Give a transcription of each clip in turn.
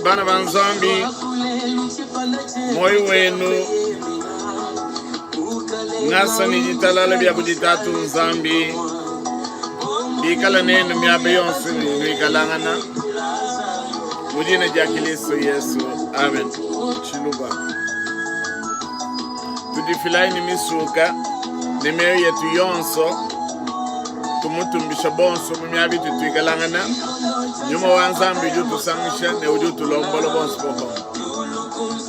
Bana ba Nzambi, moyo wenu ngasa ne ditalala bia kudi Tatu Nzambi bikala nenu miaba yonso nuikalangana mu dina dia Kilisto Yesu, amen. Tshiluba tudifilayi ne misuka ne mioyo yetu yonso tumutumbisha bonso mu miaba itu tuikalangana. Nyuma wa Nzambi udi utusangisha ne udi utulombola bonso popamue.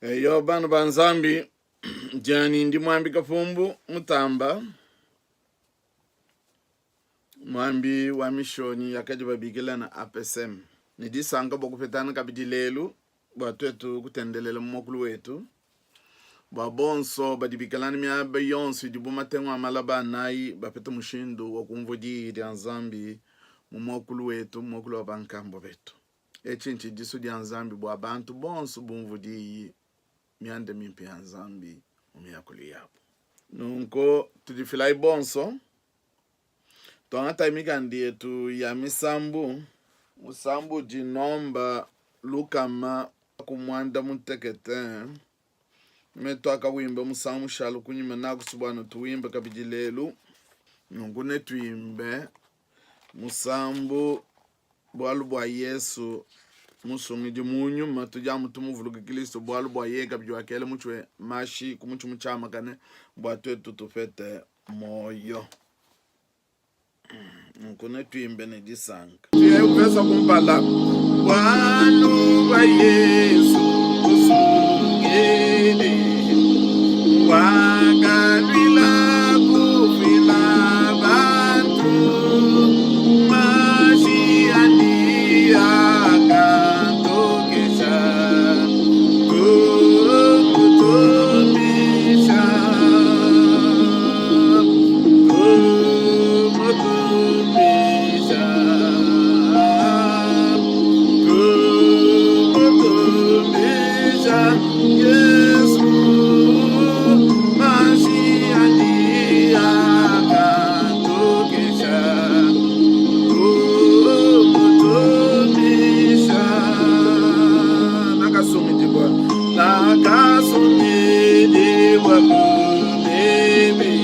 Eyo bana ba Nzambi, dianyi ndi muambi Kapumbu Mutamba, muambi wa mishonyi yakadi babikila na APSM. Ne disanka bua kupetana kabidi lelu bua tuetu kutendelela mu muakulu wetu, bua bonso badi bikalana miaba yonso idibu matengu a malaba anayi bapete mushindu wa kumvua diyi dia Nzambi mu muakulu wetu, muakulu wa bankambua betu. Etshi ntshidisu dia Nzambi bua bantu bonso bumvue diyi mianda mimpe ya Nzambi mu miakulu yabu. Nunku tudifilayi bonso, tuangatayi mikanda yetu ya misambu, musambu udi nomba 160 me tuakawimba musangu mushale kunyima nakusu bua tuwimbe kabidi lelu. Nunku netuimbe musambu Bualu bua Yesu Musungidi mu nyuma, tudi amu tumuvuluka Kilisto, bualu bua yeye kabidi wakela mutshi we mashi ku mutshi mutshiamakane bua tuetu tupete muoyo. Nunku netuimbe ne disanka. Tuye mvesa kumpala. Bualu bua Yesu Musungidi wakaluila kufuila bantu mashi andi akatokesha tumutumbisha tumutumbisha tumutumbisha Yesu mashi andi akatokesha tumutumbisha nakasungidibwa nakasungidibwa ku bibi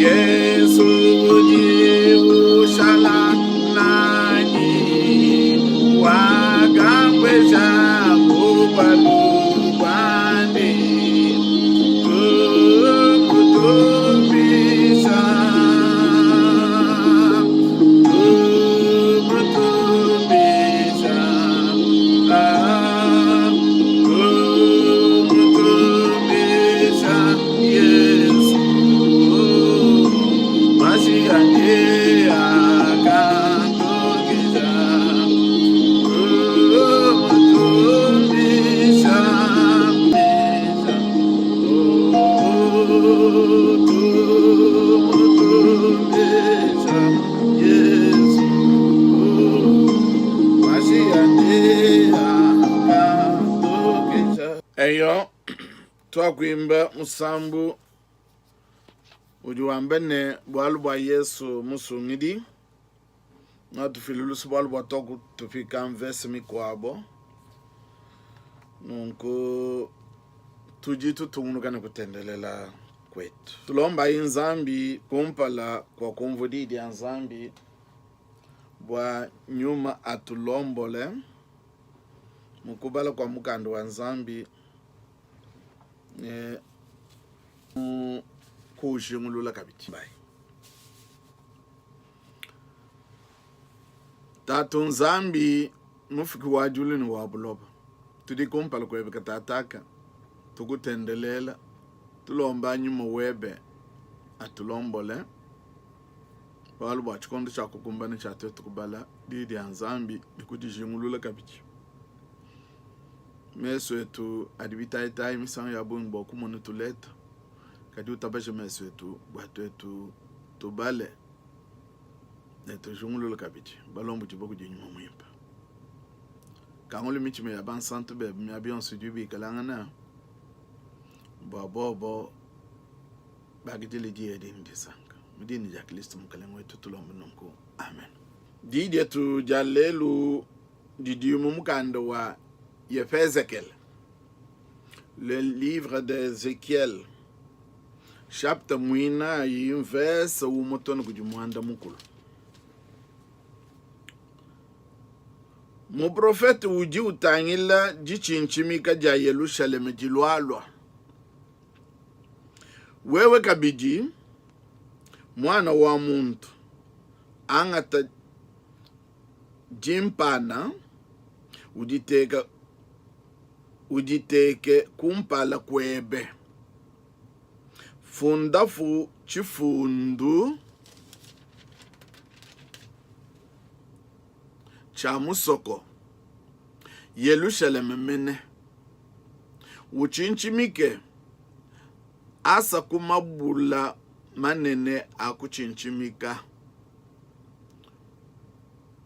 Yesu udi ushala nanyi wakambwesha bualu buandi tumutumbisha tumutumbisha ah, tumutumbisha Yesu mashi andi akantokesha tumutumbisha tumutumbisha Yesu mashi andi akantokesha. Eyo tuakuimba musambu udi wamba ne, Bualu bua Yesu Musungidi, natufile luse bualu bua tuakutupika mvese mikuabo. Nunku tudi tutungunuka ne kutendelela kuetu. Tulombayi Nzambi kumpala kua kumvua Diyi dia Nzambi bua nyuma atulombole mu kubala kua mukanda wa Nzambi ne mu kuujingulula kabidi. Bye. Tatu Nzambi, Mufuki wa diulu ne wa buloba, tudi kumpala kuebe katataka, tukutendelela, tulomba Nyuma webe atulombole, bualu bua tshikondo tshia kukumbana tshia tuetu kubala Diyi dia Nzambi ne kudijingulula kabidi. Mesu etu adi bitayitayi misangu ya bungi bua kumona tuleta, kadi utabaje mesu etu bua tuetu tubale ne tujingulule kabidi, balombodibue kudi Nyuma Muimpe. Kangula mitshima ya bansantu bebe miaba yonso idibu bikalangana, bua bobo bakidile diyi edi ne disanka. Mu dina dia Kristo Mukalenge wetu tulombe nunku, amen. Diyi dietu dia lelu didi mu mukanda wa Yefezekele, le livre d'Ezechiel, chapitre muinayi, mvese umue too ne kudi muanda mukulu. Muprofete udi utangila ditshintshimika dia Yelushalema dilualua. Wewe kabidi, muana wa muntu, angata dimpana, uditeka uditeke kumpala kuebe. Fundapu tshifundu tshia musoko, Yelushalema mene. Utshintshimike, asa ku mabula manene a kutshintshimika.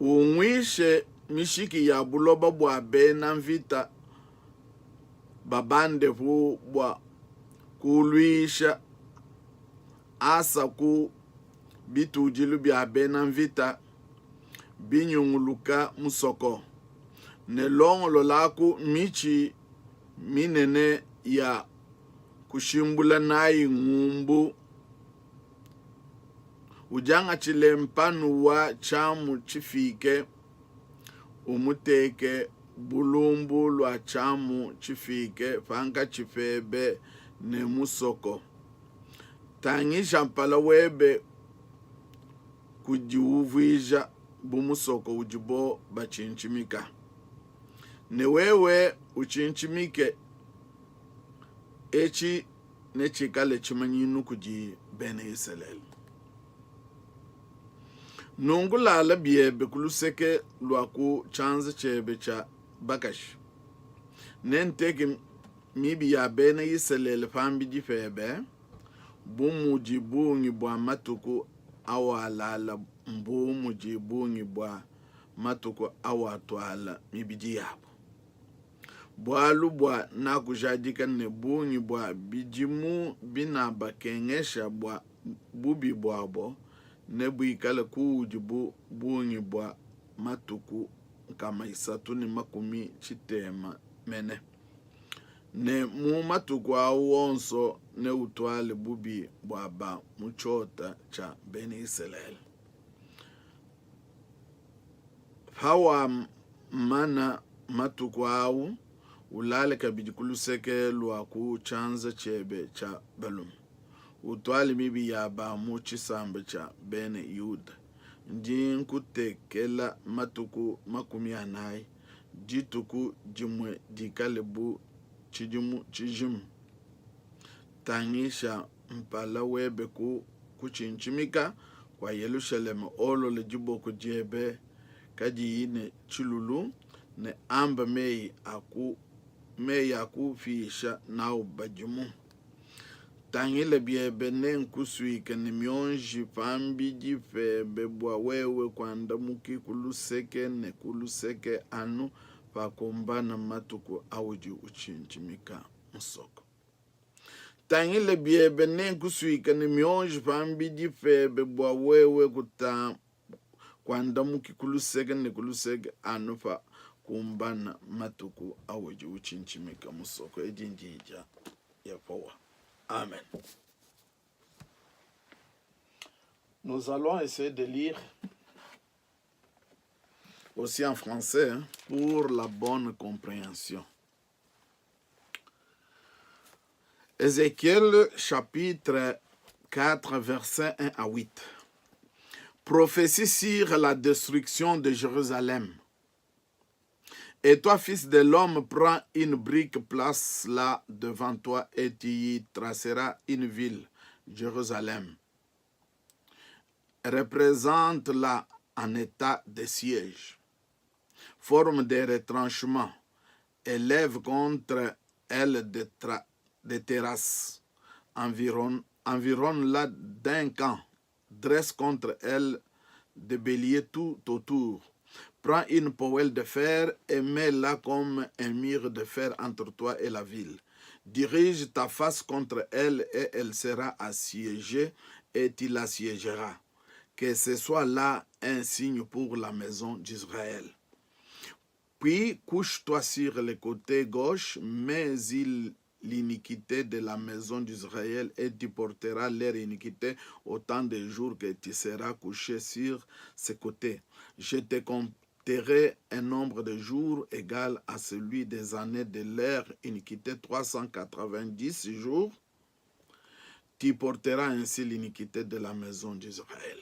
Unguishe mishiki ya buloba bua bena mvita babandepu bua kuuluisha, asa ku bitudilu bia bena mvita binyunguluka musoko, ne longololaku mitshi minene ya kushimbula nayi ngumbu. Udiangatshile mpanu wa tshiamu tshifike, umuteke bu lumbu lua tshiamu tshifike pankatshi pebe ne musoko. Tangija mpala webe kudiuvuija bu musoko udibo batshintshimika, ne wewe utshintshimike, etshi netshikale tshimanyinu kudi Bena Isalele. Nunku lala biebe ku luseke lua ku tshianza tshiebe tshia bakashi, nenteke mibi ya Bena Isalele pambidi pebe, bu mudi bungi bua matuku awalala mbu mudi bungi bua matuku awatuala mibidi yabo. Bualu bua nakujadika ne bungi bua bidimu binabakengesha bua bubi buabo nebuikale kuudi bu bungi bua matuku 360 mene, ne mu matuku au onso neutuale bubi bua ba mu tshiota tshia Bena Isalele. Pawamana matuku au, ulale kabidi ku luseke lua ku tshianza tshiebe tshia balume, utuale mibi ya ba mu tshisamba tshia Bena Yuda. Ndi nkutekela matuku 40, dituku dimue dikale bu tshidimu tshijima. Tangisha mpala webe ku kutshintshimika kua Yelushalema, olola diboko diebe kadiyi ne tshilulu, ne amba meyi a ku meyi a kupisha nawu badimu. Tangila biebe, nenkusuike ne mionji pambidi pebe bua wewe kuandamuki ku luseke ne ku luseke anu pakumbana matuku audi utshintshimika musoko. Tangila biebe, nenkusuike ne mionji pambidi pebe bua wewe kuandamuki ku luseke ne ku luseke anu pakumbana matuku audi utshintshimika musoko. Edi ndiyi dia Yehowa. Amen. Nous allons essayer de lire aussi en français hein, pour la bonne compréhension. Ézéchiel chapitre 4 versets 1 à 8. Prophétie sur la destruction de Jérusalem. Et toi, fils de l'homme, prends une brique, place-la devant toi et tu y traceras une ville, Jérusalem. Représente-la en état de siège. Forme des retranchements. Élève contre elle des, des terrasses. Environne, environne-la d'un camp. Dresse contre elle des béliers tout autour. Prends une poêle de fer et mets-la comme un mur de fer entre toi et la ville. Dirige ta face contre elle et elle sera assiégée et tu l'assiégeras. Que ce soit là un signe pour la maison d'Israël. Puis couche-toi sur le côté gauche, mais il l'iniquité de la maison d'Israël et tu porteras leur iniquité autant de jours que tu seras couché sur ses côtés. Je te compterai un nombre de jours égal à celui des années de leur iniquité, 390 jours. Tu porteras ainsi l'iniquité de la maison d'Israël.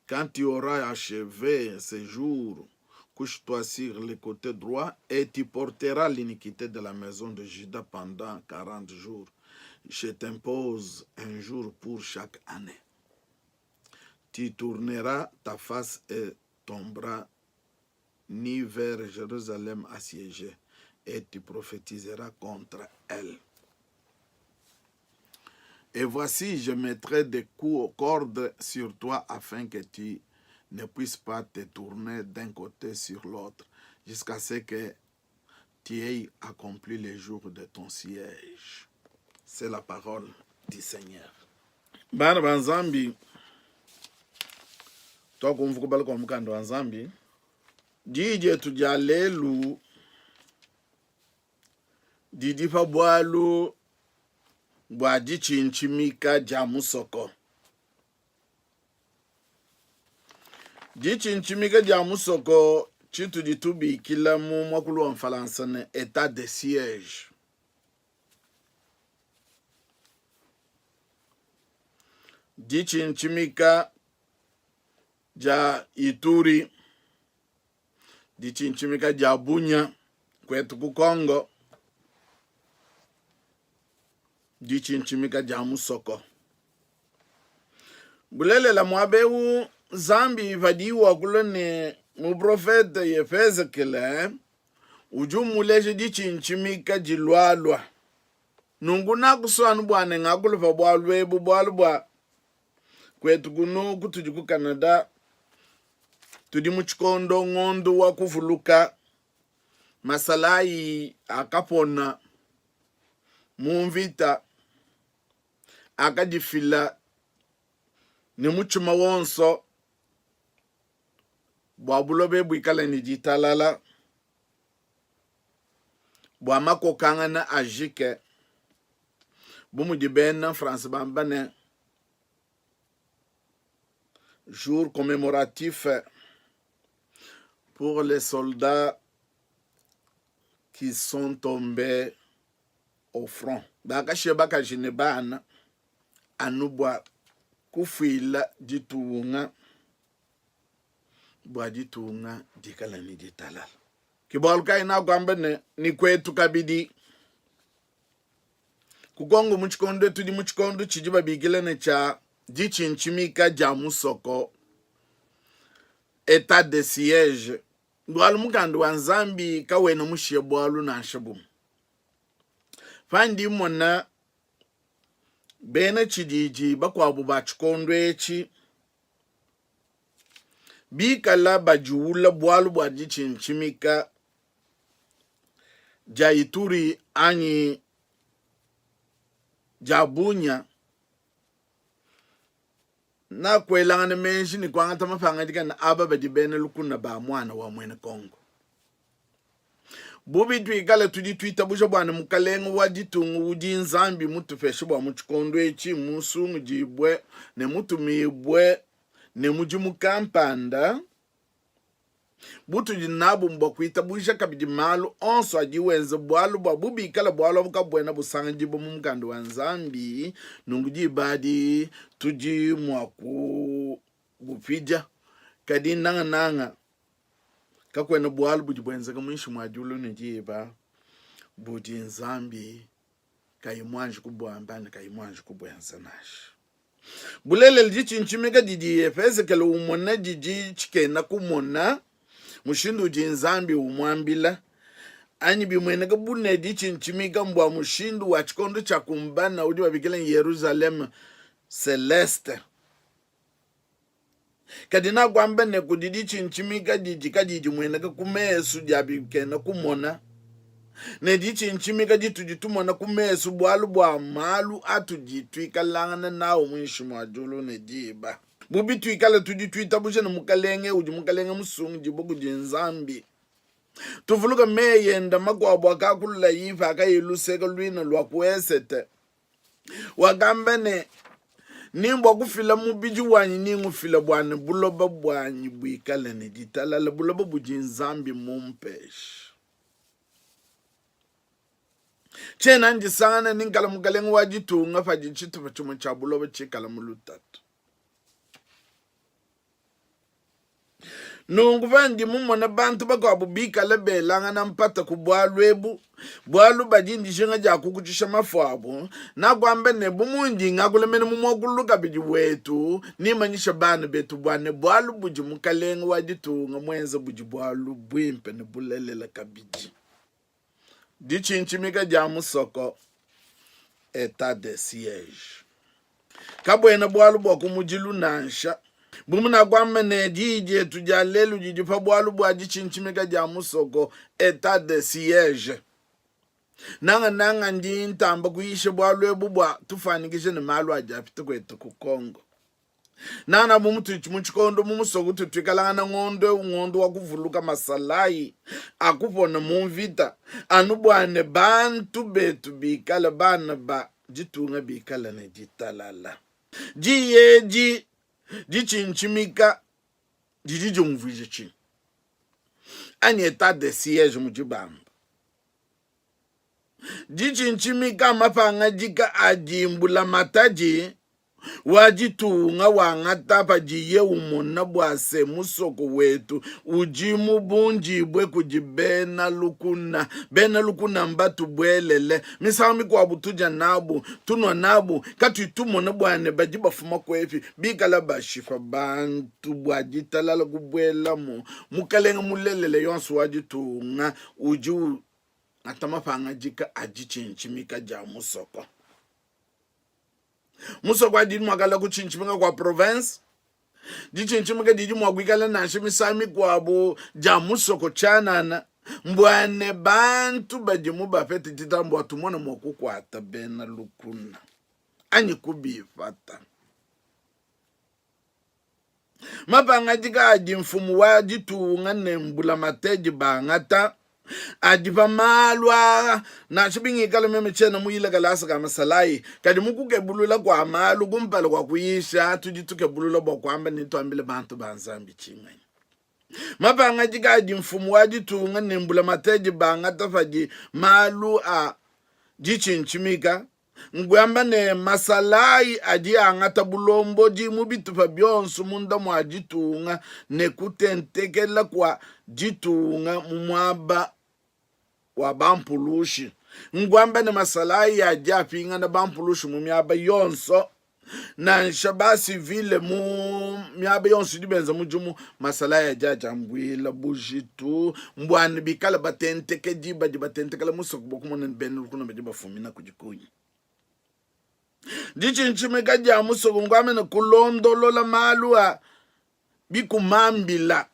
Quand tu auras achevé ces jours, couche-toi sur le côté droit et tu porteras l'iniquité de la maison de Juda pendant 40 jours. Je t'impose un jour pour chaque année. Tu tourneras ta face et tomberas ni vers Jérusalem assiégée et tu prophétiseras contre elle. Et voici, je mettrai des coups aux cordes sur toi afin que tu ne puisses pas te tourner d'un côté sur l'autre jusqu'à ce que tu aies accompli les jours de ton siège. C'est la parole du Seigneur. Bana ba Nzambi, twakumva kubala kwa mukanda wa Nzambi, diyi dietu dia lelu didi pa bualu bua ditshintshimika dia musoko. Ditshintshimika dia musoko tshitudi tubikila mu muakulu wa Mfalansa ne etat de siege. Ditshintshimika dia Ituri, ditshintshimika dia Bunia kuetu ku Congo, ditshintshimika dia musoko. Bulelela, muaba eu Nzambi padiye wakula ne muprofete Yehezekele udi umuleja ditshintshimika dilualua. Nunku nakusua anu bua ne ngakule pa bualu ebu, bualu bua kuetu kunu kutudi ku Canada tudi mu tshikondo ngondo wa kuvuluka masalayi akapona mu mvita akadifila ne mutshima wonso bua buloba buikale ne ditalala, bua makokangana ajike, bu mudi bena France bamba ne, jour commémoratif pour les soldats qui sont tombés au front. Bakashiya bakaji ne bana anu bua kufuila ditunga bua ditunga dikala ne ditalala. Ke bualu kayi nakuamba ne, ni kuetu kabidi ku Kongo mu tshikondo tudi mu tshikondo tshidi babikila ne tshia ditshintshimika dia musoko etat de siege bualu mukanda wa Nzambi kawena mushiye bualu nansha bumue. Pandi mmona bena tshididi bakuabu ba tshikondo etshi bikala badiwula bualu bua ditshintshimika dia Ituri anyi dia Bunia, nakuelangana meji ne kuangata mapangadika ne aba badi bena lukuna ba muana wa muena Kongo. Bu bituikale tudi tuitabuja bua ne Mukalenge wa ditunga udi Nzambi mutupeshe bua mu tshikondo etshi mmusungudibue ne mutumibue ne mudimu kampanda, butudi nabu mbua kuitabuja kabidi malu onso adi wenza, bualu bua bu bikala bualu abu kabuena busangidibua mu Mukanda wa Nzambi, nunku diba adi tudi mua ku. bupidia, kadi nangananga kakuena bualu budi buenzeka muinshi mua diulu ne diba budi Nzambi kayi muanji kubuamba ne kayi muanji kubuenza nansha. Bulelela, ditshintshimika didi Yehezekele umona didi tshikena kumona mushindu udi Nzambi umuambila, anyi bimueneka bu ne, ditshintshimika mbua mushindu wa tshikondo tshiakumbana udi babikila ne Yeruzaleme Celeste. Kadi nakuamba ne, kudi ditshintshimika didi kadiyi dimueneka ku mesu dia bikena kumona, ne ditshintshimika ditudi tumona ku mesu bualu bua malu atudi tuikalangana nawu muinshi mua diulu ne diba. Bu bituikala tudi tuitabuja ne Mukalenge udi Mukalenge musungidibue kudi Nzambi, tuvuluke meyi ende makuabu akakululayi pakayi luseke luine lua ku esete. Wakamba ne, Ni mbua kufila mubidi wanyi ningufila bua ne buloba buanyi buikale ne ditalala, buloba budi Nzambi mumpeshe. Tshiena ndisangana ni nkala mukalenge wa ditunga padi tshitupa tshimue tshia buloba tshikala mu lutatu. Nunku pandi mumona bantu bakuabu bikale belangana mpata ku bualu ebu, bualu badi ne dijinga dia kukutshisha mafu abu, nakuamba ne, bu mundi ngakula mene mu muakulu kabidi wetu, nimanyishe bana betu bua ne bualu budi mukalenge wa ditunga muenze budi bualu buimpe ne bulelela kabidi. Ditshintshimika dia musoko, etat de siege, kabuena bualu bua kumudilu nansha. Bu munakuamba ne, diyi dietu dia lelu didi pa bualu bua ditshintshimika dia musoko, etat de siege. Nangananga ndi ntamba kuyisha bualu ebu bua tufuanyikije ne malu adi apita kuetu ku Congo. Nana bu mutudi mu tshikondo mu musoko utu tuikalangana ngondo eu ngondo wa kuvuluka masalayi akupona mu mvita anu bua ne bantu betu bikale bana ba ditunga bikale ne ditalala. Diyi edi ditshintshimika didi diumvuija tshinyi? Anyi etat de siege mu dibamba. Ditshintshimika mapangadika adi mbulamatadi wa ditunga wangata padiye umona bua se musoko wetu udi mubundibue kudi bena lukuna. Bena lukuna mbatubuelele misangu mikuabu, tudia nabu, tunua nabu, katuyi tumona bua ne badi bafuma kuepi, bikala bashipa bantu bua ditalala kubuelamu. Mukalenge mulelela yonso wa ditunga udi wangata mapangadika a ditshintshimika dia musoko. Musoko adi mua kala kutshintshimika kua province. Ditshintshimika didi mua kuikala nansha misangu mikuabu dia musoko tshianana, mbua ne bantu badimu bapete ditamba bua tumone mua kukuata bena lukuna anyi kubipata. Mapangadika adi mfumu wa ditunga ne mbulamatedi bangata adi pa malu aa. Nansha bingikala meme tshiena muyile kalasa ka masalayi, kadi mu kukebulula kua malu kumpala kua kuyisha, tudi tukebulula bua kuamba ne tuambile bantu ba Nzambi tshinganyi. Mapangadika adi mfumu wa ditunga ne mbulamatedi bangata padi malu a ditshintshimika Nkuamba ne, masalayi adi angata bulombodi mu bitupa bionso munda mua ditunga ne kutentekela kua ditunga mu muaba wa bampulushi. Nkuamba ne, masalayi adi apingana bampulushi mu miaba yonso, nansha ba sivile mu miaba yonso idi benza mudimu. Masalayi adi adiambuila bujitu mbua ne bikale batentekedi badi batentekela musoko bua kumona ne bena lukuna badi bafumina kudi kunyi. Ditshintshimika dia musoko nkuamba ne kulondolola malu a bikumambila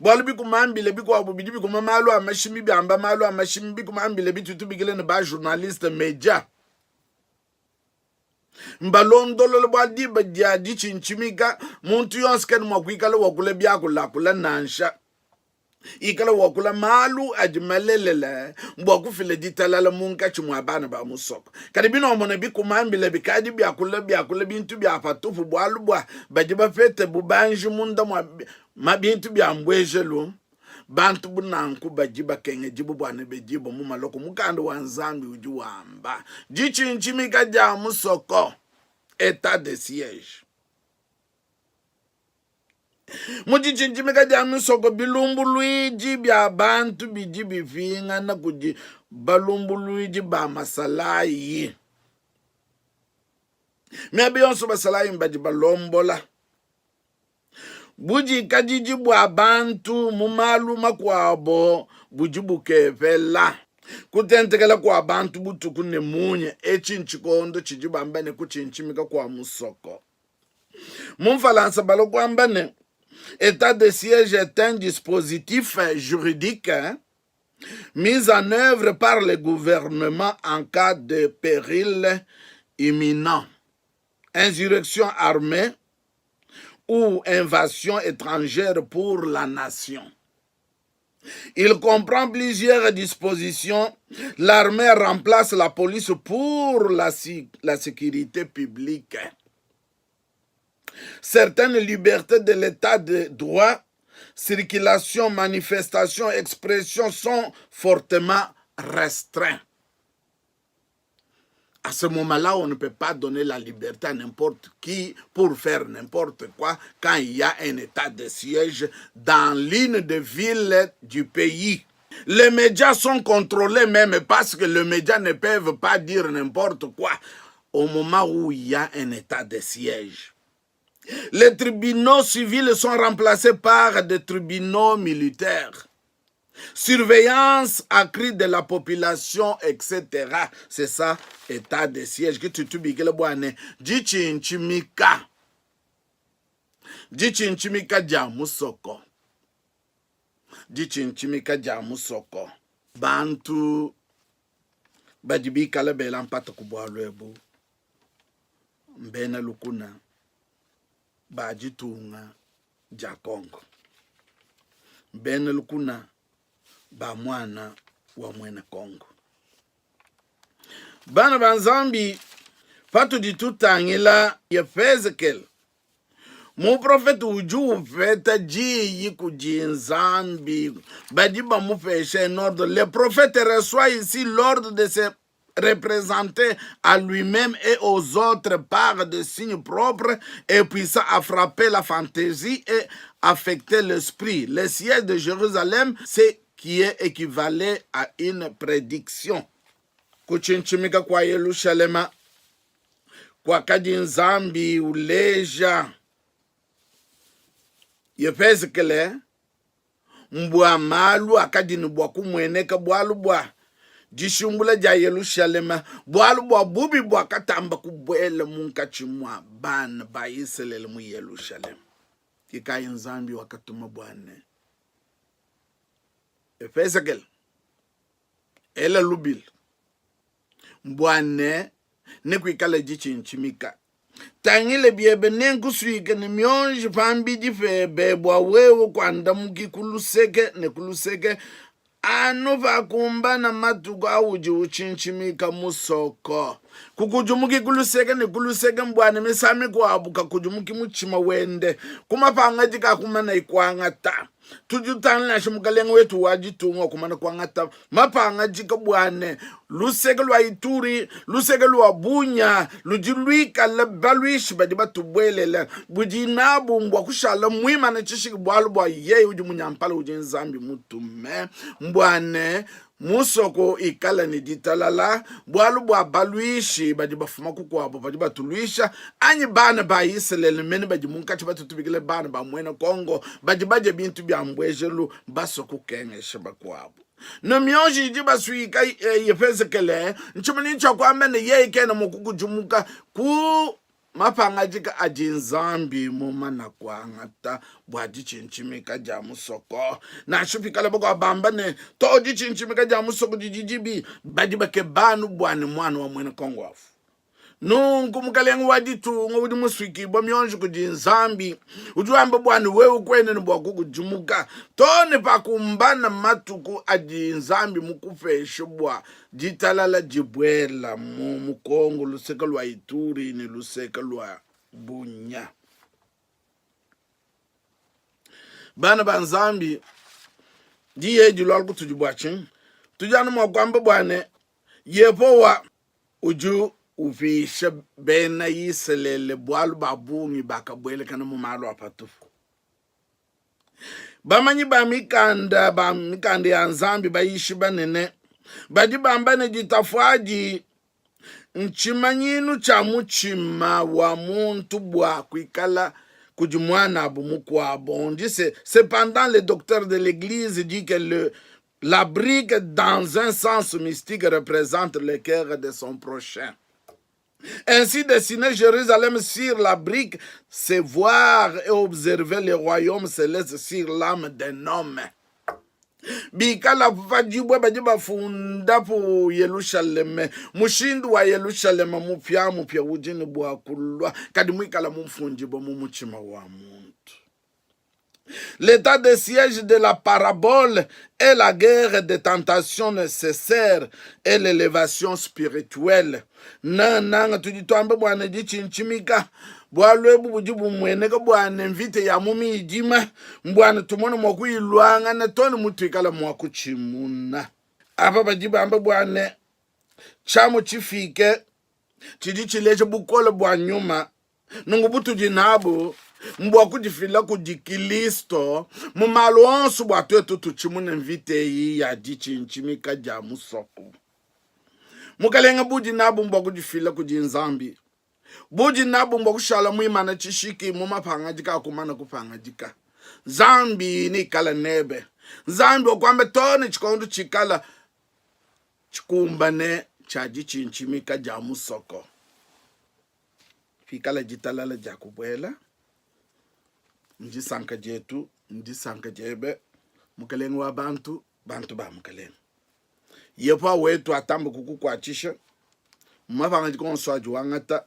bualu bikumambila bikuabu bidi bikuma malu a mashimi biamba malu a mashimi bikumambila bitu tubikila ne ba journaliste media Mbalondolole bua diba dia ditshintshimika, muntu yonso kena mua kuikala wakula biakulakula nansha, ikala wakula malu adi malelela bua kufila ditalala munkatshi mua bana ba musoko. Kadi binuamona bikumambila bikadi biakula biakula bintu bia patupu, bualu bua badi bapete bubanji munda mua bintu bia mbuejelu, Bantu bu nanku badi bakengedibua bua ne bedibua mu maloko. Mukanda wa Nzambi udi wamba ditshintshimika dia musoko, etat de siege. Mu ditshintshimika dia misoko, bilumbuluidi bia bantu bidi bipingana kudi balumbuluidi ba masalayi. Miaba yonso basalayi mbadi balombola. Budikadidi bua bantu mu malu makuabo budi bukepela. Kutentekela kua bantu butuku ne munya, etshi ntshikondo tshidi bamba ne kutshintshimika kua musoko. Mu Mfalansa balua kuamba ne, Etat de siège est un dispositif juridique mis en œuvre par le gouvernement en cas de péril imminent, insurrection armée ou invasion étrangère pour la nation. Il comprend plusieurs dispositions. L'armée remplace la police pour la, la sécurité publique. Certaines libertés de l'état de droit, circulation, manifestation, expression sont fortement restreintes. À ce moment-là, on ne peut pas donner la liberté à n'importe qui pour faire n'importe quoi quand il y a un état de siège dans l'une des villes du pays. Les médias sont contrôlés même parce que les médias ne peuvent pas dire n'importe quoi au moment où il y a un état de siège. Les tribunaux civils sont remplacés par des tribunaux militaires. Surveillance accrue de la population, etc. C'est ça, état de siège. Ke tutubikila bua ne ditshintshimika. Ditshintshimika dia musoko. Ditshintshimika dia musoko. Bantu badi bikala bela mpata ku bualu ebu mbena lukuna ba ditunga dia Congo. Bena lukuna ba muana wa muena Congo. Bana ba Nzambi, patudi tutangila Yehezekele, muprofete udi upeta diyi kudi Nzambi, badi bamupesha un ordre. Le prophète reçoit ici l'ordre de se représenter à lui-même et aux autres par des signes propres et puissants à frapper la fantaisie et affecter l'esprit. Le siège de Jérusalem, c'est qui est équivalent à une prédiction. Kutshintshimika kua Yelushalema kuakadi Nzambi uleja Yehezekele mbua malu akadi ne bua kumueneka bualu bua dishimbula dia Yelushalema, bualu bua bubi buakatamba kubuela munkatshi mua bana ba Isalele mu Yelushalema. Ke kayi Nzambi wakatuma bua ne Efezekele ela lubila mbua ne nekuikale ditshintshimika Tangila biebe, nenkusuike ne mionji pambidi pebe bua wewe kuandamuki ku luseke ne ku luseke, anu pakumbana matuku audi utshintshimika musoko. Kukudimuki ku luseke ne ku luseke, mbua ne misangu mikuabu kakudimuki mutshima wende ku mapangadika akumanaye kuangata. Tudi tutangila nansha mukalenge wetu wa ditunga wakumana kuangata mapangadika bua ne luseke lua Ituri, luseke lua Bunia ludi luikale baluishi badi batubuelela, budi nabu mbua kushala muimane tshishiki, bualu bua yeye udi munyampala udi Nzambi mutume mbua ne musoko ikala ne ditalala, bualu bua baluishi badi bafuma kukuabo badi batuluisha, anyi bana ba Isalele mene badi munkatshi batutubikile bana ba muena Kongo badi badia bintu bia mbuejelu basua kukengesha bakuabo. Ne mionji idi basuika eh, Yehezekele ntshimonyi tshia kuamba ne yeye kena mua kukudimuka ku mapangadika adi Nzambi mumana kuangata bua ditshintshimika dia musoko. Nansha pikala bakuabu bamba ne, to ditshintshimika dia musoko didi dibi, badi bakeba anu bua ne muana wa muena Kongo afu. Nunku mukalenge wa ditunga udi musuikibua mionji kudi Nzambi udi wamba bua ne wewe kuena ne bua kukudimuka too ne pakumbana matuku adi Nzambi mukupeshe bua ditalala dibuela mu Mukongo luseke lua Ituri ne luseke lua Bunia. Bana ba Nzambi, diyi edi lualu kutudi bua tshinyi? Tudi anu mua kuamba bua ne Yehowa udi upisha bena Isalele bualu ba bungi bakabuelakana mu malu a patupu. Bamanyi ba mikanda ba mikanda ya Nzambi bayishi banene badi bamba ne, ditafu adi ntshimanyinu tshia mutshima wa muntu bua kuikala kudi muanabu mukuabo. On dit c'est cependant le docteur de l'église dit que le la brique dans un sens mystique représente le cœur de son prochain. Ainsi dessiner Jérusalem sur la brique, c'est voir et observer le royaume céleste sur l'âme d'un homme. Bikala pa dibue badi bafundapu Yelushaleme, mushindu wa Yelushalema mupiamupia udi ne bua kulua, kadi muikala mufundibue mu mutshima wa muntu. L'état de siège de la parabole est la guerre des tentations nécessaires et l'élévation spirituelle. Nananga tudi tuamba bua ne ditshintshimika bualu ebu budi bumueneka bua ne mvita ya mu midima mbua ne tumone mua kuyiluangana too ne mutuikala mua kutshimuna. Apa badi bamba bua ne tshiamu tshifike tshidi tshileja bukole bua nyuma. Nunku butudi nabu mbua kudifila kudi Kilisto mu malu onso bua tuetu tutshimune mvita eyi ya ditshintshimika dia musoko. Mukelenge, budi nabu mbua kudifila kudi Nzambi. Budi nabu mbua kushala muimane tshishiki mu mapangadika a kumana kupangadika. Nzambi neikale nebe. Nzambi wakuamba too ne tshikondo tshikala tshikumbane tshia ditshintshimika dia musoko. Pikala ditalala dia kubuela, ndisanka dietu, ndisanka diebe, Mukelenge wa bantu, bantu ba Mukelenge. Yehowa wetu atambe kukukuatshisha mu mapangadika onso adi wangata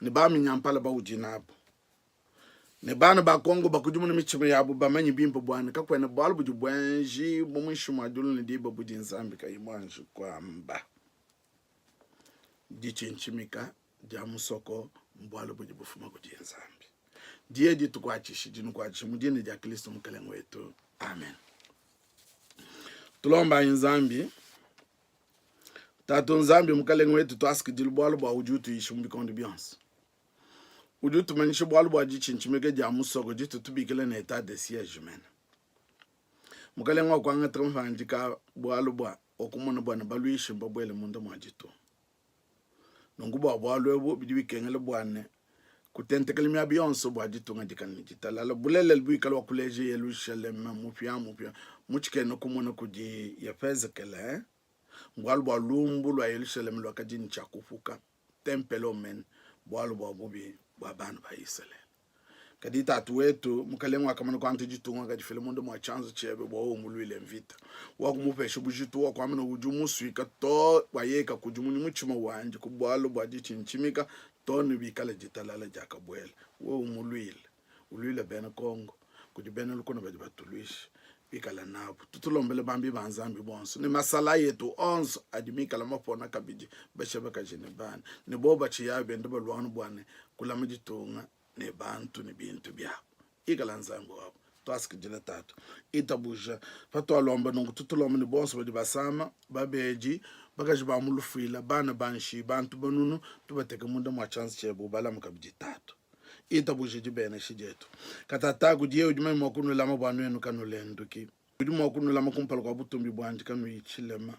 ne baminyampala baudi nabu ne bana ba Kongo bakudimuna mitshima yabu bamanye bimpe bua ne kakuena bualu budi buenjibua muinshi mua diulu ne diba budi Nzambi kayi muanji kuamba. Ditshintshimika dia musoko mbualu budi bufuma kudi Nzambi. Diye ditukuatshishe, dinukuatshishe mu dina dia Kristo Mukelenge wetu. Amen. Tulombayi Nzambi. Tatu Nzambi Mukelenge wetu, tuasakidilu bualu bua udi utuyisha mu bikondo bionso. Udi utumanyisha bualu bua ditshintshimika dia musoko ditu tubikila ne etat de siege mene. Mukelenge wakuangata mapangadika bualu bua wakumona bua ne baluishi mbabuele munda mua ditunga. Nunku bua bualu ebu bidi bikengela bua ne kutentekela miaba yonso bua ditunga dikale ne ditalala bulelela buikale wa kuleja Yelushalema mupiamupia mu tshikena kumona kudi Yehezekele, mbualu bua lumbu lua Yelushalema luakadi ne tshia kupuka, ntempelo mene, bualu bua bubi bua bana ba Isalele. Kadi tatu wetu, mukalenge wakamana kuangata ditunga, wakadifila munda mua tshianza tshiebe bua wewe umuluile mvita. Wakumupesha bujitu, wakuamba ne, udi umusuika to bua yeye kakudimunyi mutshima wandi ku bualu bua ditshintshimika to ne bikala ditalala diakabuela. Wewe umuluile, uluile bena Kongo kudi bena lukuna badi batuluisha, ikala nabu. Tutulombele bambi ba Nzambi bonso ne masalayi etu onso adi mikala mapona kabidi, bashe bakaji ne bana, ne bobo batshiyayo benda baluangana bua ne kulama ditunga ne bantu ne bintu biabu. Ikala Nzambi wabu. Tuasakidila Tatu. Itabuja patualomba nunku, tutulomba ne bonso badi basama, babedi, bakaji ba mu lufuila, bana ba nshiyi, bantu banunu, tubateke munda mua tshianza tshiebe, ubalame kabidi Tatu. Itabuja dibenesha dietu. Katataka kudiye udi manye mua kunulama bua nuenu kanulenduki. Udi mua kunulama kumpala kua butumbi buandi kanuyi tshilema.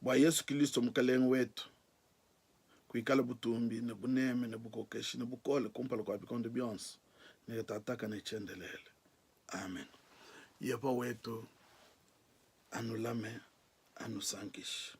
Bua Yesu Kilisto Mukelenge wetu kuikala butumbi ne buneme ne bukokeshi ne bukole kumpala kua bikondo bionso ne katataka ne tshiendelele. Amen. Yehowa wetu anulame, anusankishe.